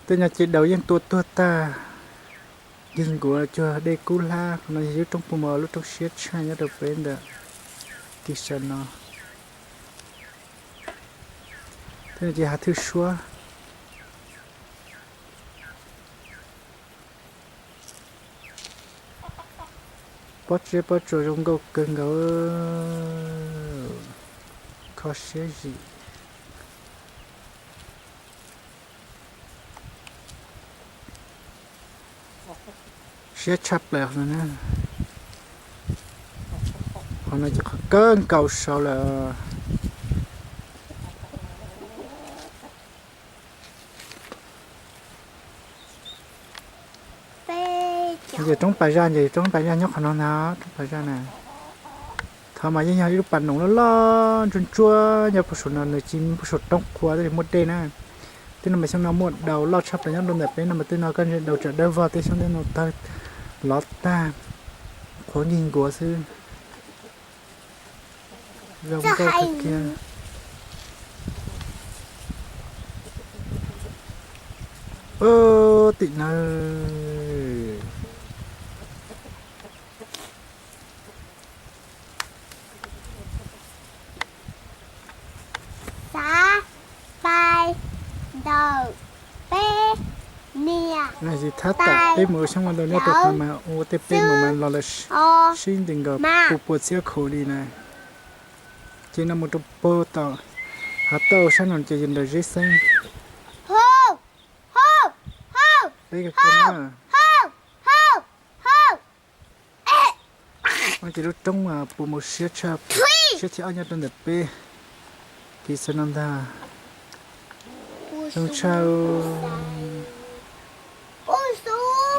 Tej no ces daus yeej tua tuag tag, nkig nkuav cuag dej kub hlab. Qhov no yog lub roob Pus Mos, lub roob siab tshaj nyob rau peb ntawm tim sab no. Tej no ces hav thwj suab. Pob zeb pob tsuas zoo nkauj kawg nkaus, kho siab zim. Siab tshaj plaws qhov no na. Qhov no ces qhov kawg nkaus saud lawm. Ces roob Pas Zaj, ces roob Pas Zaj nyob qhov no ntag, roob Pas Zaj na. Thaum mas yeej yog ib lub pas noom loj loj ntsuab ntsuab nyob puag saum no, nws tsis puag saum roob qhua thiaj li muaj dej na. Tej no mas xyoo no muaj daus loj tshaj plaws nyob rau ntawm peb no mas tej no koj ntsia daus tsam dawb vog, tej xyoob tej ntoo tawg lov tag, qhuav nkig nkuav xwb. Zoo nkauj kawg kiag. Tim no xav pais ntawm peb niam tais. Thab tam peb mus ua xyoob ua ntoo nyob rau qhov mas ua tej peb mus mas los lawm sib nti nkaus puas puas txhiab khaus li na. Ces no mus rau puag tom hav tauj sab no ces yog nram Zeb Xeeb. Peb ces lub roob Pus Mos siab tshaj, siab thib ob nyob rau ntawm peb. Kev xwb no ntag. Zoo tshaj.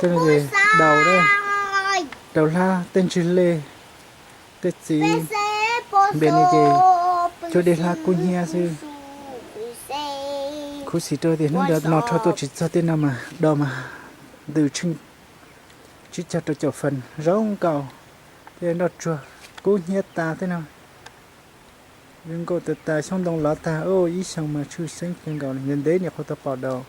Tej no ces daus, daus hlab tej ntswg lej, tej txiv npe no ces cuab dej hlab kub hnyiab xwb. Khuv xim rau tias hnub ntawd no rho tuaj tsis txog tej no mas do mas ntws tsheej tsib caug rau caum fees zoo nkauj. Tej nroj tsuag kub hnyiab tas tej no. Zoo nkauj tas tas, xyoob ntoo lov tag, ib xyoo mas tshwj xeeb kawg nkaus, ntev ntev niam qhuav tau pom daus.